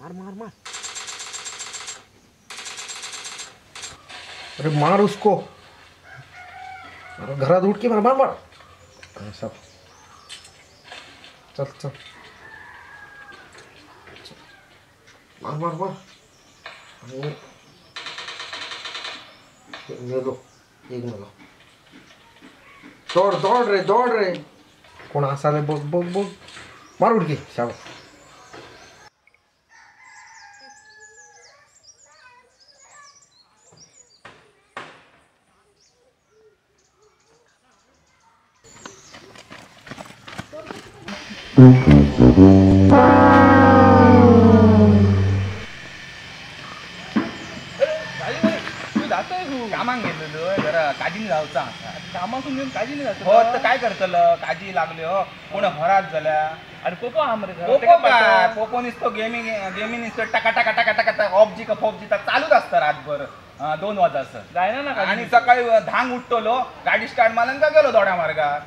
मार मार मार। अरे मार उसको। अरे घरात उठ के मार मार मार। सब चल चल मार मार मार। मेलो एक मेलो। दौड़ दौड़ रे दौड़ रे। कोण असा रे बघ बघ बघ। मार उडकी शाबास। कामाक गेलेलो जरा काजीन जावचा कामासून घेऊन काजीन जातो हो तर काय करतलं काजी लागले हो कोण हरात झाल्या। अरे पोपो आम रे पोपो काय पोपो निसतो गेमिंग गेमिंग निसतो टका टका टका टका ऑफजी का फॉफजी चालूच असतं रातभर 2 वाजता जायना ना। आणि सकाळी धांग उठतलो गाडी स्टार्ट मारला का गेलो दोड्या मार्गात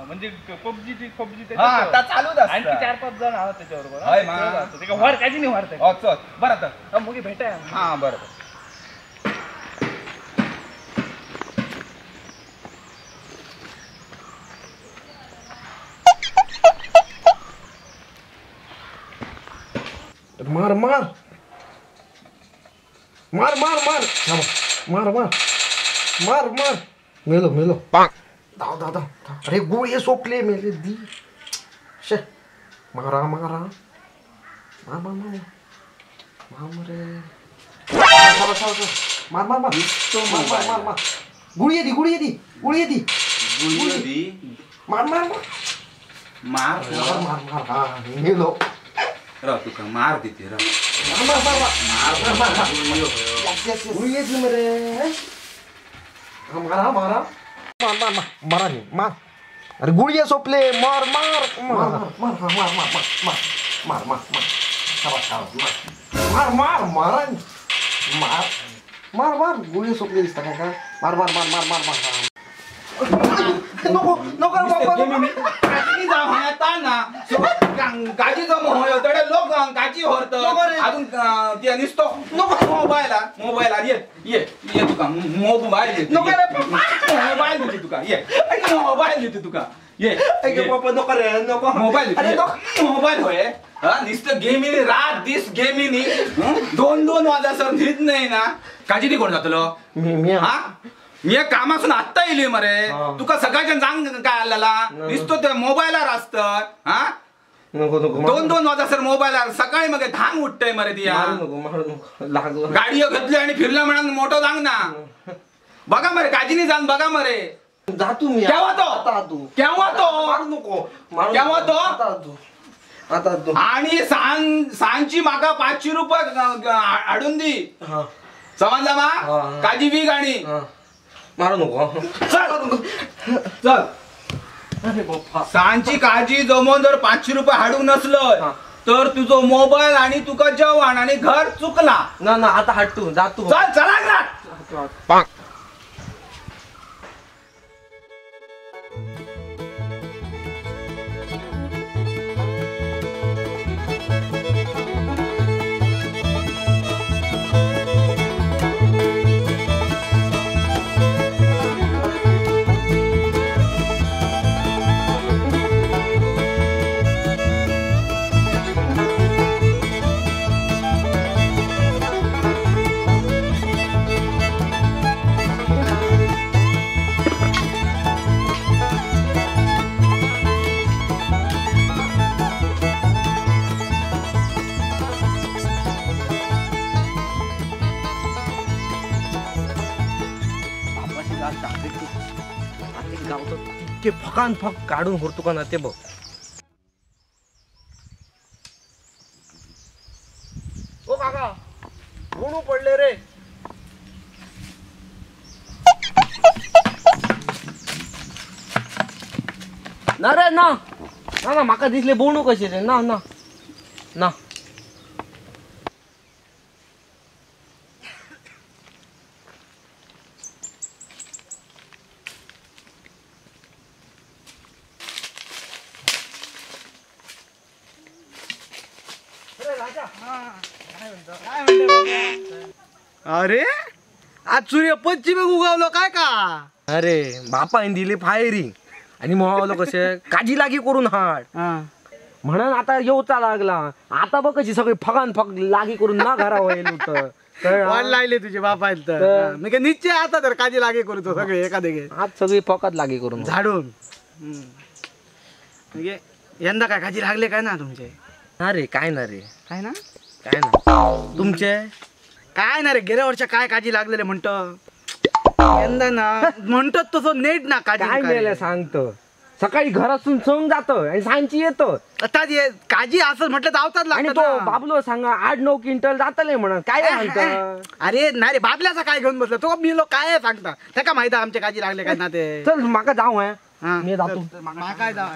म्हणजे पबजी पबजी हा ता चालूच असतं। आणखी 4-5 जण आहोत त्याच्याबरोबर हय मा ते वर काजी नाही वारते हो चल बरं तर मग भेटाय हां बरं। मार मार मार मार मार मार मार मार मार मेलो मेलो धाव धाव धाव। अरे गोळे सोपले मेले दी शे मारा मारा मार मार मार मार रे मार मार मार मार मार मार गुळी दी गुळी दी गुळी दी गुळी दी मार मार मार मार मार मार हा मेलो राव तुका मार देते राव मार मार मार मार मार गुळी दी मरे मारा मारा मार मार मार मारा नाही मार। अरे गुळी सोपले मार मार मार मार मार मार मार मार मार मार मार शाबास शाबास मार मार मार मार मार मार गुळी सोपले दिसता काय का मार मार मार मार मार मार नको नको बाबा काजी जाव येता ना काजी जमो होयो तडे लोक काजी व्हरत अजून ते निसतो नको मोबाईल मोबाईल ये ये ये तुका मोबाईल देते नको रे पप्पा मोबाईल देते तुका ये मोबाईल देते तुका ये अरे पप्पा नको रे नको मोबाईल अरे नको मोबाईल होय हा निसतं गेमिनी रात दीस गेमिनी 2-2 वाजासर न्हीद नाही ना। काजी कोण जातलो मी मी हा मी कामासून आत्ता येयली मरे तुका सकाळच्यान जांग काय आलेला निसतो ते मोबायलार असत हा नको नको 2-2 वाजासर मोबायलार सकाळी मग धांग उठतय मरे तिया मारू नको मारू नको लागलो गाडी घेतली आणि फिरला म्हणून मोठो जांग ना बघा मरे काजीनी जाण बघा मरे जातो मी केव्हा तो आता तू केव्हा तो मारू नको मारू केव्हा तो आता तू आता तू आणि सांची माका 500 रुपये हाडून दी हा समजला मा काजी वीक आणि मारू नको चल चल अरे बाप्पा सांची काजी जमोन जर 500 रुपये हाडूक नसलं तर तुझो मोबाईल आणि तुका जेवण आणि घर चुकला ना ना आता हाडतो जातो चल चला घरात। ते फकान फक काढून होतो का ना ते बघ। ओ काका कोण पडले रे ना रे ना ना ना माका दिसले बोणू कशे रे ना ना ना राजा. काय म्हणतो? अरे आज सूर्य पश्चिमेक उगवलो काय का? अरे बापाने दिली फायरिंग आणि मोहावलं कसे काजी लागी करून हाड म्हणून आता येऊचा लागला. आता बघ कशी सगळी फगान फग लागी करून ना घरा होईल होतं. वाढ लागले तुझे बापा तर मी काय निश्चय आता तर काजी लागी करू सगळे एका देगे. आज सगळी फकात लागी करून झाडून. म्हणजे यंदा काय काजी लागले काय ना तुमचे? ना रे काय ना रे काय ना काय ना तुमचे काय ना रे गेल्या वर्षा काय काजी लागलेले म्हणत यंदा ना म्हणतात तसं नेट ना काजी काय मेले सांगतो. सकाळी घरातून सण जात आणि सांची येतो. आता काजी असं म्हटलं जावतात आणि लागतं तो बाबलो सांगा 8-9 क्विंटल जातले म्हणून काय म्हणतं. अरे नाही रे बाबल्याचा काय घेऊन बसला तो मी लोक काय सांगता त्या माहिती आमचे काजी लागले काय ना ते. चल माका जाऊ आहे मी जातो. माका जाऊ.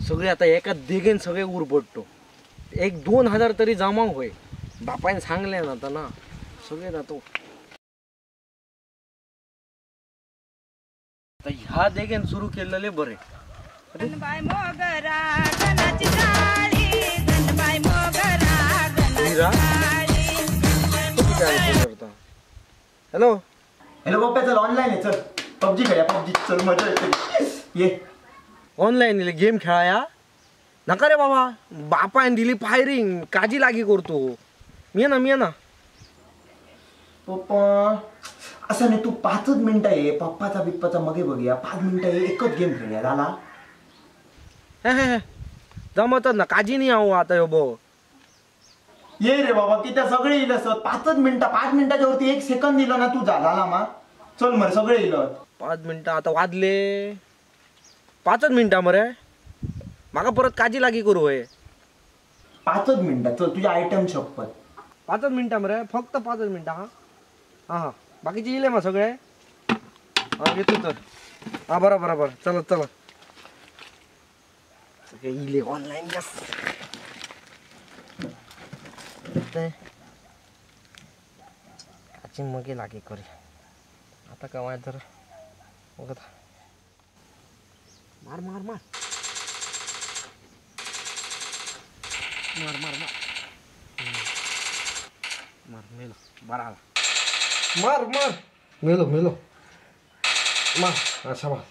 सगळे आता एका देगेन सगळे उरपडतो. 1-2 हजार तरी जमा होय बापाने सांगले ना आता ना सगळे जातो. आता ह्या देगेन सुरू केलेले बरे. हॅलो हॅलो पप्पा चल ऑनलाईन आहे चल पबजी खेळूया. पबजी चल मजा येते. ये ऑनलाईन गेम खेळाया नका रे बाबा. बापाने दिली फायरिंग काजी लागी करतो. मी ना मी ना पप्पा असं नाही तू 5 मिनिटं ये पप्पाचा बिप्पाचा मगे बघूया. 5 मिनिटं ये एकच गेम खेळूया झाला. जमतच ना काजी नाही आहो आता यो बो. ये रे बाबा की त्या सगळे येईल असत. 5 मिनिटं 5 मिनिटाच्या वरती 1 सेकंद दिलं ना तू झाला मा चल मरे सगळे येईल. 5 मिनिटं आता वाजले 5 मिनिटां मरे म्हाका परत काजी लागी करू होय. 5 मिनिटां चल तुझ्या आयटम शपथ. 5 मिनिटां मरे फक्त 5 मिनिटां. हा हां हां बाकीचे येले मग सगळे. हां येतो तर. हां बरं बरं बरं चला चला सगळे इले ऑनलाईन. यस काची मगे लागी करी आता कवाय तर बघत. मार मार मार मार मार मार मार मेलो बरा आला. मार मार मेलो मेलो मार अच्छा मार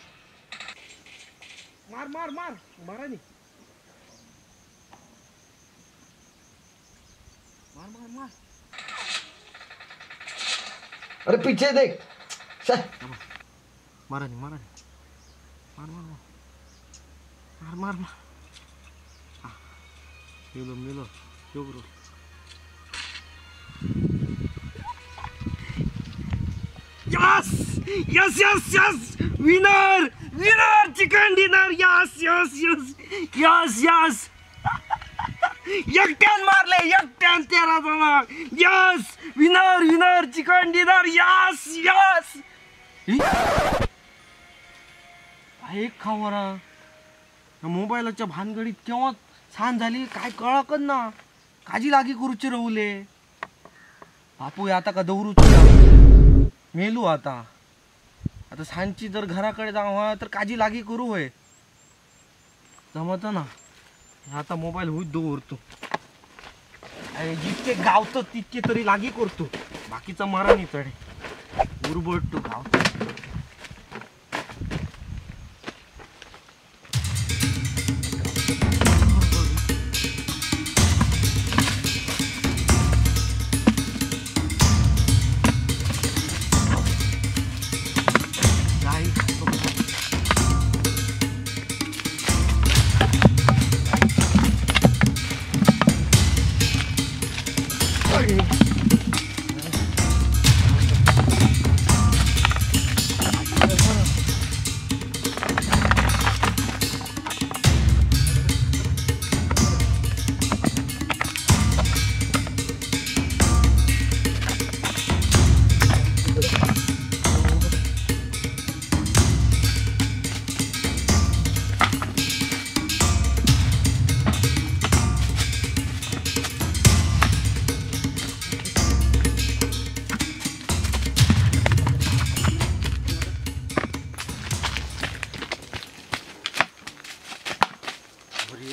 मार मार मार मारा नाही मार मार मार. अरे पीछे देख मारा नाही मारा नाही मार मार मार मार मार. मेलो मेलो यो yes yes yes yes winner winner chicken dinner. Yes yes yes yes yes एकट्यान मारले एकट्यान 13 जण. Yes winner winner chicken dinner. Yes yes. एक खावरा मोबाईलाच्या भानगडीत केव्हा छान झाली काय कळकच ना. काजी लागी करूचे रवले बापू आता का दौरूच मेलू आता. आता सांची जर घराकडे जाव तर काजी लागी करू होय जमत ना. आता मोबाईल होईत दवरतो. जितके गावतो तितके तरी लागी करतो बाकीचा मारा नाही चढे उरबडतो गावतो.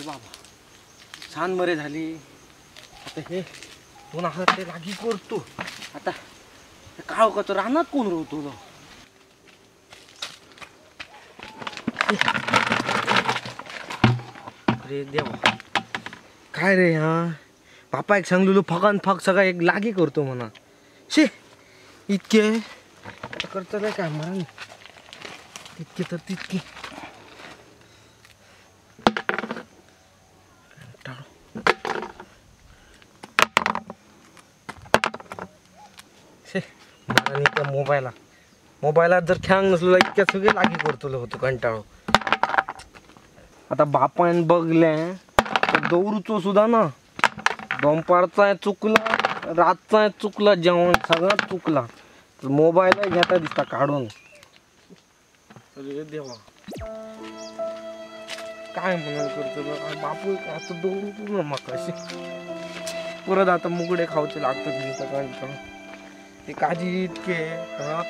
बाबा छान मरे झाली. आता हे दोन हात ते लागी करतो. आता काळोखाचो रानात कोण रोवतो? अरे देवा काय रे, हा बापा एक सांगलेलो फकान फक सगळं एक लागी करतो म्हणा. शे इतके करतलं काय मला तितके तर तितके. मला नाही त्या मोबाईला मोबाईलात जर खेळांग नसलो इतक्या सगळे लागी करतलो होतो कंटाळो. आता बापान बघले तर दौरूचो सुद्धा ना, दनपारचा चुकला, रातचा चुकला, जेवण सगळं चुकला. तर मोबाईल घेता दिसता काढून. अरे देवा काय म्हणून करतो बापू, आता दौरू ना मग परत आता मुगडे खावचे लागतात दिसता कंटाळो. ते काजी इतके हा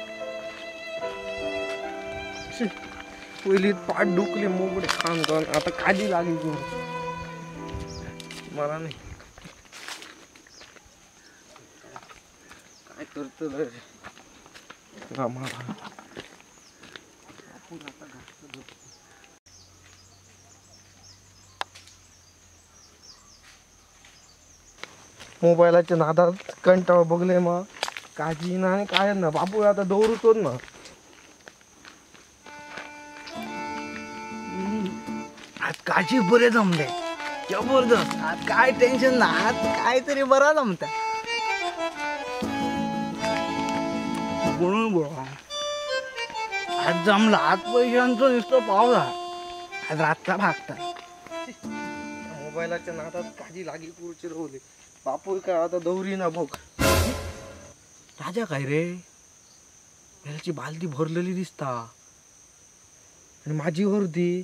पहिली पाठ डुकली मोगडे खान खान, आता काजी लागली तू मला नाही काय करतो रे. मोबाईलाच्या नादात कंटाळा बघले मग काजी ना आणि काय ना बापू आता दौरूचोच ना. आज काजी बरे जमले जबरदस्त. आज काय टेन्शन ना, आज काहीतरी बरा जमता. म्हणून आज जमला, आज पैशांचं नुसतं पावला, आज रातचा भागता. मोबाईलाच्या नादात काजी लागी कुरची रवली बापू काय आता दौरी ना बघ. राजा काय रे, त्याची बालदी भरलेली दिसता आणि माझी वर्दी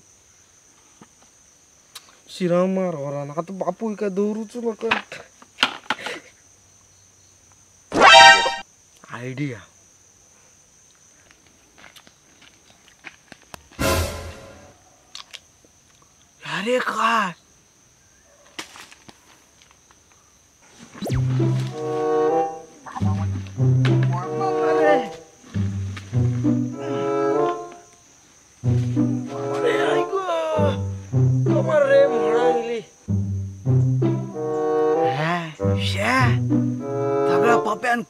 शिरामार वरान. आता बापू काय दौरूच नका. आयडिया अरे काय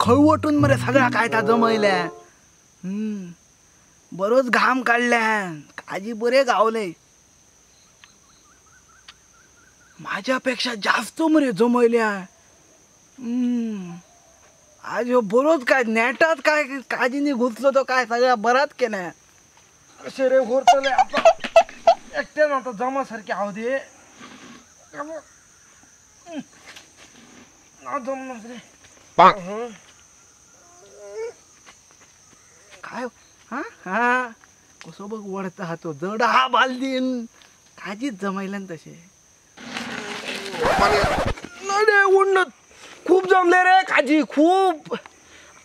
खळवटून मरे सगळा काय ता जमयल्या. बरोच घाम काढल्या, काजी बरे गावले. माझ्यापेक्षा जास्त मरे जमयल्या. आज ह्यो बरोच काय नेटात काय काजीनी घुसलो तो काय सगळ्या बराच केल्या. असे रे होरतले आता एकट्यानं आता जमासारखे आहो दे ना जमणार रे. काय हा हा कसं बघ वडता हा तो जड हा बालदीन काजीच जमायला तसे. नाही उन्नत खूप जमले रे काजी खूप.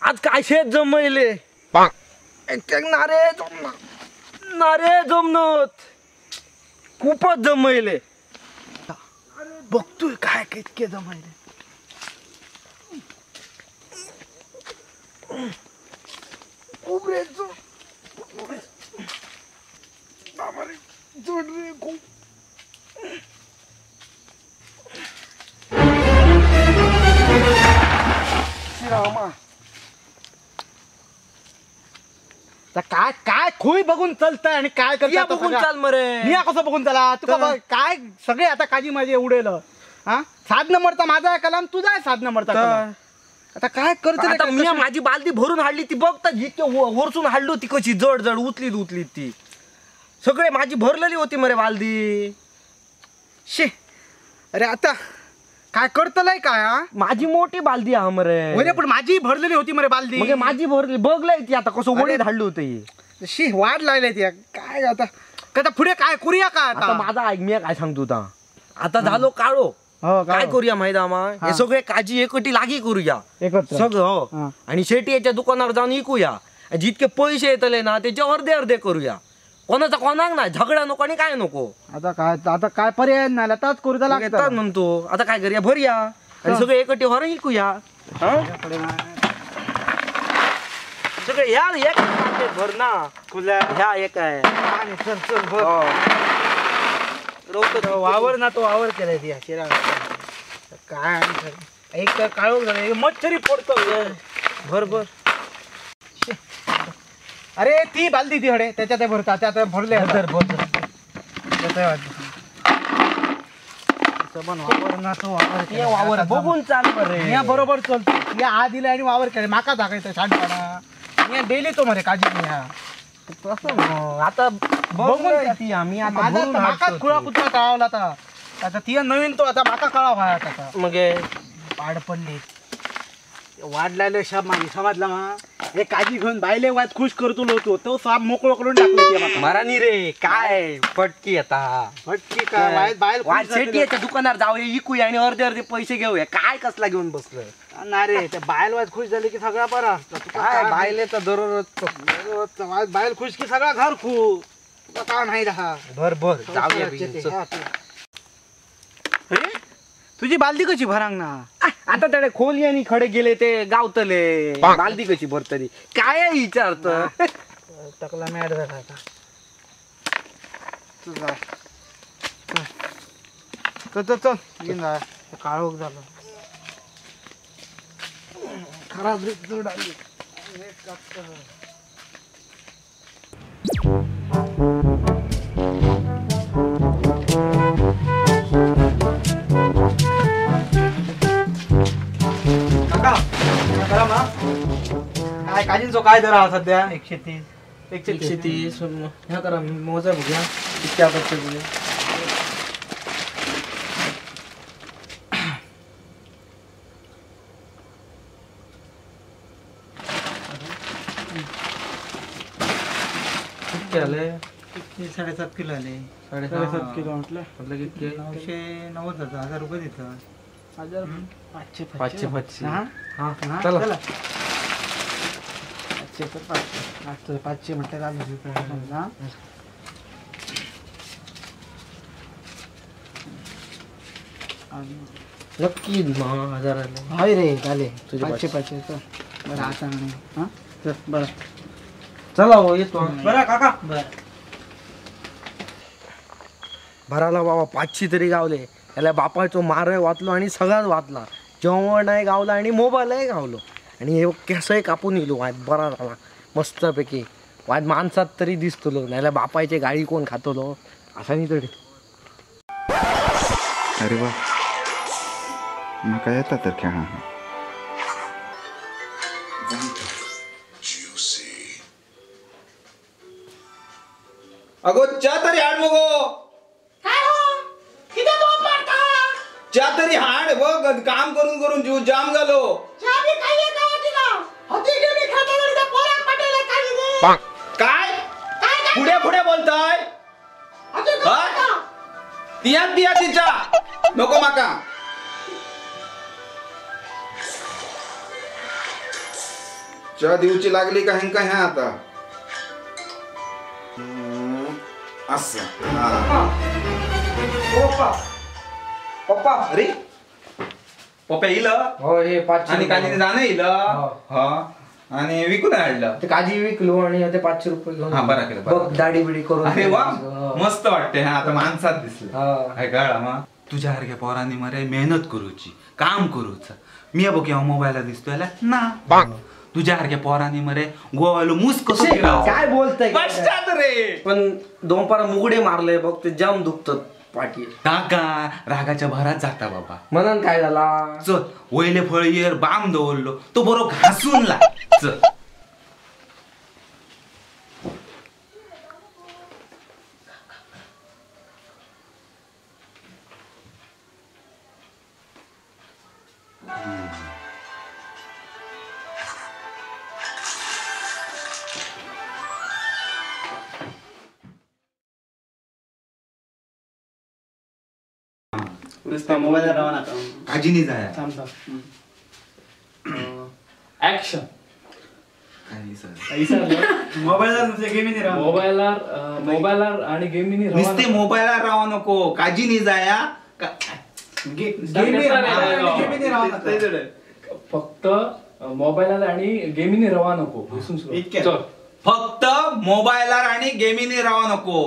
आज काय शेत जमले ना रे, जमणार ना रे, जमनत खूपच जमले. बघतोय काय कितके जमायले. खूप रे जड रे खूप. काय काय खुई बघून चलतंय आणि काय करता बघून चाल मरे. मी कसं बघून चला तुका काय सगळे आता काजी माझे उडेल. हा 7 नंबरचा माझा आहे कलम, तुझा आहे 7 नंबरचा कलम. आता काय करतो आता मी माझी बालदी भरून हाडली ती बघता जितके वरसून हाडलो ती कशी जड जड उचलीत उचलीत ती सगळे माझी भरलेली होती मरे बालदी. शे अरे आता काय करतलंय काय? हा माझी मोठी बालदी हा मरे. अरे पण माझी भरलेली होती मरे बालदी. मग माझी भरली बघलंय ती आता कसं वडीत हाडली होती. शी वाढ लागली ती काय आता आता पुढे काय करूया का आता? माझा ऐक मी काय सांगतो आता झालो काळो काय करूया माहिती आम्हा हे सगळे काजी एकटी लागी करूया सगळं हो, आणि शेटी याच्या दुकानावर जाऊन विकूया, जितके पैसे येतले ना त्याचे अर्धे अर्धे करूया. कोणाचा कोणाक नाही झगडा नको आणि काय नको. आता काय आता काय पर्याय नाही आताच करूचा लागता म्हणतो. आता काय करूया भरूया आणि सगळे एकटे होर इकूया. सगळे ह्या एक भर ना ह्या एक आहे चल चल भर. वावर ना तो वावर केलाय ती शिरा काय एक तर काळोख झालं मच्छरी फोडतो भर भर. अरे ती बालदी ती हडे त्याच्यात भरता त्यात भरले भर भर वावर ना तो वावर वावर बघून चाल बरे या बरोबर चलतो या आ दिला आणि वावर केले माका दाखयचं शांतपणा या डेली तो मरे काजी ह्या तसं आता बघून ती आम्ही आता माका खुळा कुत्रा कळावला आता आता ती नवीन तो आता माका कळाव आता मग पाड पडली वाढलेलं शाप माझी समजला मा हे काजी घेऊन बायले वाद खुश करतो होतो तो साप मोकळो करून टाकलो मरानी रे. काय फटकी आता फटकी काय बायल शेटीच्या दुकानावर जाऊया इकूया आणि अर्धे अर्धे पैसे घेऊया. काय कसला घेऊन बसलं ना रे त्या बायल वाद खुश झाली की सगळा बरा असतो. काय बायलेचा दररोज बायल खुश की सगळा घर खुश. तुका काय नाही रहा भर भर जाऊया. तुझी बालदी कशी भरांग ना आता त्याने खोली आणि खडे गेले ते गावतले बालदी कशी भरतली काय विचारत टकला मॅड झाला आता. तुझा चल चल चल काळोख झालं खराब जोड आली. काय काजींचो काय दर हा सध्या? 130 130 ह्या करा मोजा बघूया किती करते बघूया. किती आले? 7.5 किलो आले. 7.5 किलो म्हटलं म्हटलं किती? 990 1000 रुपये देतात. 500 500 500. हा चला 500 500 म्हटलं झालं. नक्की 1000 आले. हय रे झाले 500 500. बरं आता नाही. हां चल बरं चला हो येतो. बरं काका बरं भराला बाबा 500 तरी गावले. त्याला बापाचो मार वाचलो आणि सगळाच वाचला. जेवणही गावला आणि मोबाईलही गावलो आणि हे केसही कापून येलो. वाद बरा झाला मस्तपैकी. वाद माणसात तरी दिसतलो नाहीला बापायचे गाडी कोण खातलो असा नाही तरी. अरे वा माका येता तर खेळा. अगो चा तरी हाड मगो. काय हो किती बोंब मारता? चा तरी हाड बघ काम करून करून जीव जाम झालो. चा बी खाई का तिला होती गेली खातावर त्या पोराक पाठवलं काही दे. काय पुढे पुढे बोलताय? तिया तिया तिचा नको माका. चा दिवची लागली का हेंका ह्या आता असं. पप्पा पप्पा अरे पप्पा इल हो हे 500 आणि काजीने जाणं इल हा आणि विकून आणलं ते काजी विकलो आणि ते 500 रुपये घेऊन. हा बरा केलं बघ दाढी बिडी करून. अरे वा मस्त वाटते. हा आता माणसात दिसले काय कळला मग. तुझ्यासारख्या पोरांनी मरे मेहनत करूची काम करूच. मी बघ या मोबाईलला दिसतोय ना तुझ्यासारख्या पोरांनी मरे गोवालो मूस कसं काय बोलतय पश्चात रे. पण दोनपारा मुगडे मारले बघ ते जाम दुखतात पाठी. काका रागाच्या भरात जाता बाबा म्हणून काय झाला चल वयले फळीर बाम दवरलो तो बरो घासून ला. चल मोबाईल रवाना काजीनी जाया. ऍक्शन. मोबायलार मोबायलार आणि गेमीनी नुसते मोबायलार राव नको काजीनी जाया फक्त मोबायलार आणि गेमीनी रवा नको. फक्त मोबायलार आणि गेमीनी राव नको.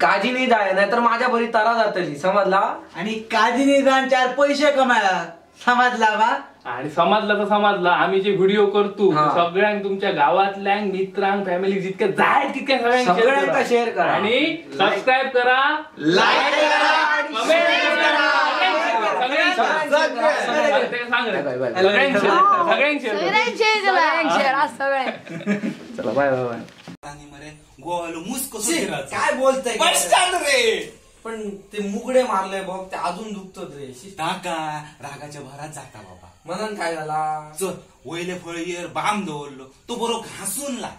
काजीनी जाय नाहीतर माझ्या बरी तारा जातली समजला. आणि काजीनी जाण चार पैसे कमाया समजला बा. आणि समजला तर समजला. आम्ही जे व्हिडिओ करतो सगळ्यांक तुमच्या गावातल्यांक मित्रांक फॅमिली जितके जाय तितके सगळ्यांना शेअर करा आणि सबस्क्राईब करा, लाईक करा, कमेंट करा, चला बाय बाय बाय. काय बोलतोय रे पण ते मुगडे मारले बघ ते अजून दुखतात रे. नाका रागाच्या भरात जाता बाबा. म्हणून काय झाला चल वयले फळयेर बाम दवरलो तो बरो घासून ला.